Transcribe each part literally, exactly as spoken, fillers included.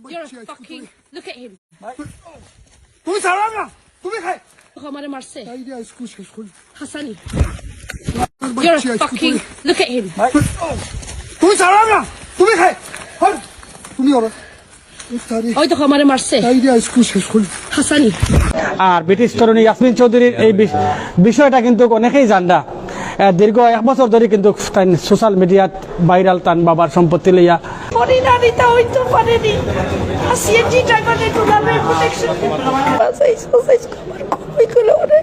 You're a fucking. Look at him. তুমি ছাড়ো না। তুমি খাই। দেখো, আমারে মারছে। তাই দিয়ে আইসকু শেষ করি। হাসানি। আমার You're বাচ্চা a আইসকু fucking. তুমি। Look at him. তুমি ছাড়ো না। তুমি খাই। হল। তুমি ওরা। তাই দিয়ে ওই দেখো, আমারে মারছে। তাই দিয়ে আইসকু শেষ করি। হাসানি। আর ব্রিটিশ তরুণী ইয়াসমিন চৌধুরীর এই বিষ- বিষয়টা কিন্তু অনেকেই জানরা। আহ, দীর্ঘ এক বছর ধরে কিন্তু তাই সোশ্যাল মিডিয়াত ভাইরাল তান বাবার সম্পত্তি লইয়া। পরিণামিতা হইতে পারেনি। আর সিএনজি ড্রাইভারের টুলামের প্রোটেকশন। বাস, এই, এই, এই, আমার খুবই গুলো ওরে।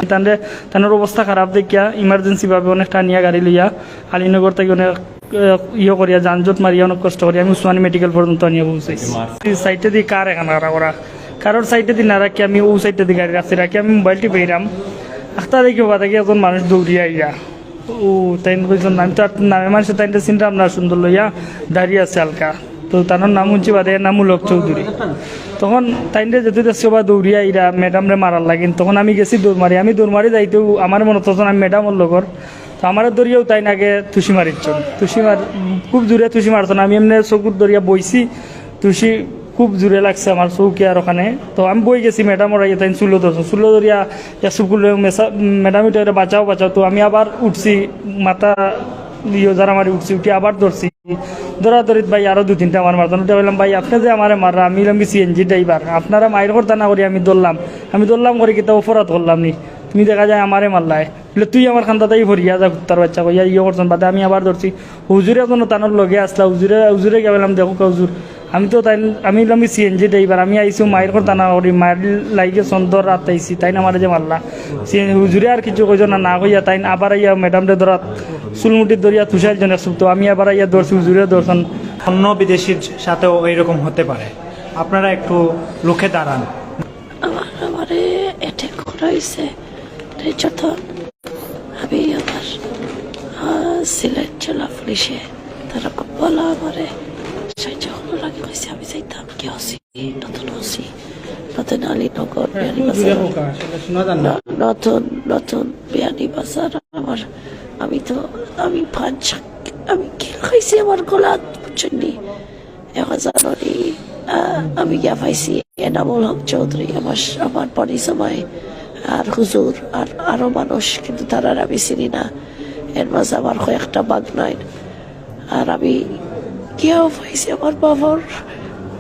তানরে, তানর অবস্থা খারাপ দেখিয়া ইমার্জেন্সি ভাবে অনেক টানিয়া গাড়ি লইয়া আলীনগর থাকি অনেক, আহ, ইয়ে করিয়া যানজট মারিয়া অনেক কষ্ট করি আমি উসমানী মেডিকেল পর্যন্ত আনিয়া পৌঁছাইছি। এই সাইডে দি কার এখান খাড়া করা, কারোর সাইডে দি না রাখি আমি ও সাইডে দি গাড়ি রাখছি, রাখি আমি মোবাইল টিপে এরাম। আখতা দেখি বাদে কি একজন মানুষ দৌড়িয়া আইয়া। ও তাইন কইছইন, আমি তো আর নামে মানুষে তাইনটা চিনলাম না, সুন্দর লইয়া দাড়ি আছে হালকা। তো তানর নাম হুনছি বাদে, এর নাম হলো চৌধুরী। তখন তাইনরে যেতে দেখছি বা দৌড়িয়া আইরা ম্যাডামরে মারার লাগিন, তখন আমি গেছি দৌড় মারি। আমি দৌড় মারি যাইতেও আমার মনে তখন আমি ম্যাডামর লগর, তো আমারে ধরিয়াও তাইন আগে তুষি মারিছইন। তুষি মার, খুব জোরে তুষি মারছইন। আমি এমনে চকুত ধরিয়া বইছি, তুষি খুব জোরে লাগছে আমার চৌকে আর ওখানে। তো আমি বই গেছি, ম্যাডাম ওরা তাইন চুলো ধরছইন, চুলো ধরিয়া ইয়া চুপ করলে মেসা-, ম্যাডাম এটা এটা বাঁচাও, বাঁচাও। তো আমি আবার উঠছি, মাথা ইয়ে যারা মারি উঠছি, উঠি আবার ধরছি। ধরাধরিত ভাই আরো দুই তিনটা আমার মারছইন। উঠে বললাম, "ভাই, আপনি যে আমারে মাররা, আমি হইলাম কি সিএনজি ড্রাইভার, আপনারা মাইর করতা না করি আমি ধরলাম, আমি ধরলাম করি কিতা অপরাধ করলাম নি, তুমি দেখা যায় আমারে মারলায়।" বলে, "তুই আমার খান্দাত আই ভরিয়া যা, কুত্তার বাচ্চা," কইয়া ইয়ে করছইন। বাদে আমি আবার ধরছি। হুজুরে কোনো তানর লগে আসলা, হুজুরে, হুজুরে গিয়া বললাম, "দেখো কা হুজুর, আমি তো তাই, আমি হইলাম সিএনজি ড্রাইভার, আমি আইছি মাইর করতা না করি, মাইর লাইগে সন্ধ্যর রাত আইছি, তাইন আমারে যে মারলা।" সিএনজি হুজুরে আর কিছু কইছইন না, না কইয়া তাইন আবার আইয়া ম্যাডামরে ধরাত চুলমুঠি ধরিয়া তুষাইল জন একসুপ, তো আমি আবার আইয়া ধরছি, হুজুরে ধরছইন। অন্য বিদেশির সাথেও এইরকম হতে পারে, আপনারা একটু রুখে দাঁড়ান। আমার, আমারে অ্যাটাক করা হয়েছে নির্যাতন। আমি আমার, আহ, সিলেট জেলা পুলিশে তারা খুব ভালো আমারে সাহায্য করার আগে কইছে আমি যাইতাম কি ওসি, নতুন ওসি, নতুন আলীনগর, বিয়ানীবাজার। ন-, নতুন, নতুন বিয়ানীবাজার। আমার, আমি তো, আমি পাঁচ, আমি কিল খাইছি আমার গলাত, বুঝছইন নি? এখন জানো নি, আহ, আমি গিয়া পাইছি এনামুল হক চৌধুরী, আমার, আমার পরিচয় আর হুজুর, আর আরো মানুষ, কিন্তু তারার আমি চিনি না। এর মাঝে আমার কয়েকটা বাগনাইন। আর আমি গিয়াও পাইছি আমার বাবার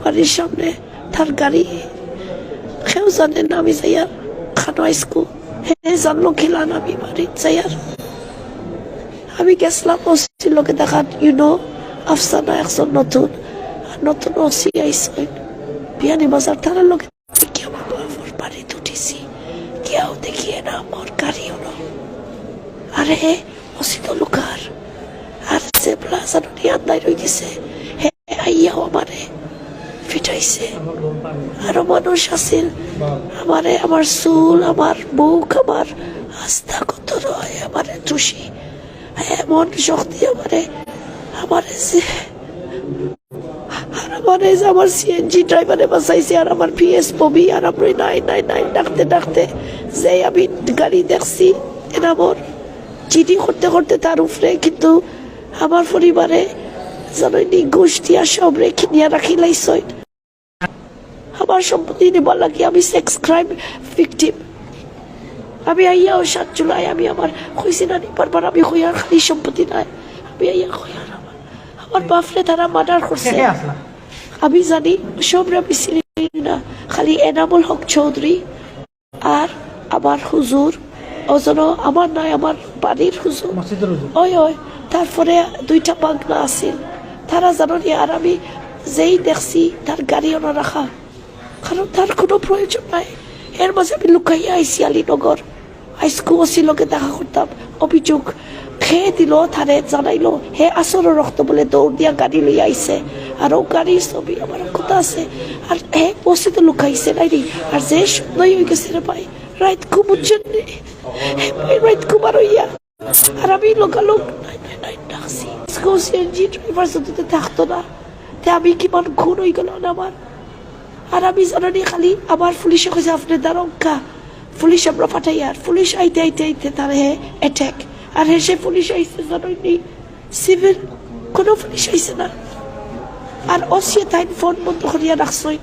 বাড়ির সামনে, তার গাড়ি। কেউ জানে না আমি যাইয়ার খানো আইসকু। হে জানলো কিলা আমি বাড়িত যাইয়ার। আমি গেছিলাম ওসির লগে দেখাত, you know, আফসানা একজন নতুন, আর নতুন ওসি আইছইন বিয়ানীবাজার, তারার লগে দেখি আমার বাবার বাড়িত উঠিছি। গিয়াও দেখি এনামর গাড়ি অনো। আরে, ওসি তো লুকার। আর যে প্লাজানো নিয়ে আন্দাই রই গেছে, হে আইয়াও আমারে ফিটাইছে। আরো মানুষ আছিল, আমারে, আমার চুল, আমার বুক, আমার আস্তা কত রয়, আমারে তুষি। এমন শক্তি আমারে, আমারে যে, আর আমারে যে আমার সিএনজি ড্রাইভারে বাঁচাইছে, আর আমার পিএস ববি, আর আমরা নাই, নাই, নাই ডাকতে ডাকতে যে আমি গাড়ি দেখছি, এনামর জিডি করতে করতে তার উপরে, কিন্তু আমার পরিবারে জানোই নি ঘুষ দিয়া সবরে কিনিয়া রাখিলাইছইন। আমার সম্পত্তি নিবার লাগি আমি সেক্স ক্রাইম ভিকটিম। আমি আইয়াও সাত জুলাই আমি আমার কইছি না নি বারবার আমি কইয়ার খালি সম্পত্তি নাই। আমি আইয়া কইয়ার আমার, আমার বাপরে তারা মার্ডার করছে। আমি জানি সবরে আমি চিনি না, খালি এনামুল হক চৌধুরী আর আমার হুজুর, ওজন্য আমার নাই, আমার বাড়ির হুজুর। ওই, ওই, তারপরে দুইটা বাগনা আছিল, তারা জানো নি, আর আমি যেই দেখছি তার গাড়ি অনো রাখা, কারণ তার কোনো প্রয়োজন নাই। এর মাঝে আমি লুকাইয়া আইছি আলীনগর, আইসকু ওসির লগে দেখা করতাম। অভিযোগ হে দিল, তারে জানাইলো, হে আসরর রক্ত বলে দৌড় দিয়া গাড়ি লইয়া আইছে। আর ও গাড়ির ছবি আমার কথা আছে। আর হে ওসি তো লুকাইছে নাই রে। আর যে সন্দেহ হয়ে গেছে রে ভাই, রাইত ঘুম হচ্ছে রে। হে ভাই, রাইত ঘুমার হইয়া। আর আমি লোকালোক নাই, নাই, নাই, ডাকছি। আজকে সিএনজি ড্রাইভার যদি থাকতো না, তে আমি কিমান খুন হয়ে গেল না আমার। আর আমি জানি খালি আমার পুলিশে কইছে, "আপনি দাঁড়াউক্কা।" পুলিশ আমরা পাঠাই, আর পুলিশ আইতে আইতে আইতে তার হে অ্যাটাক। আর হে সে পুলিশ আইছে জানোই নি, সিভিল কোনো পুলিশ আইছে না। আর ওসিয়ে তাইন ফোন বন্ধ করিয়া রাখছইন।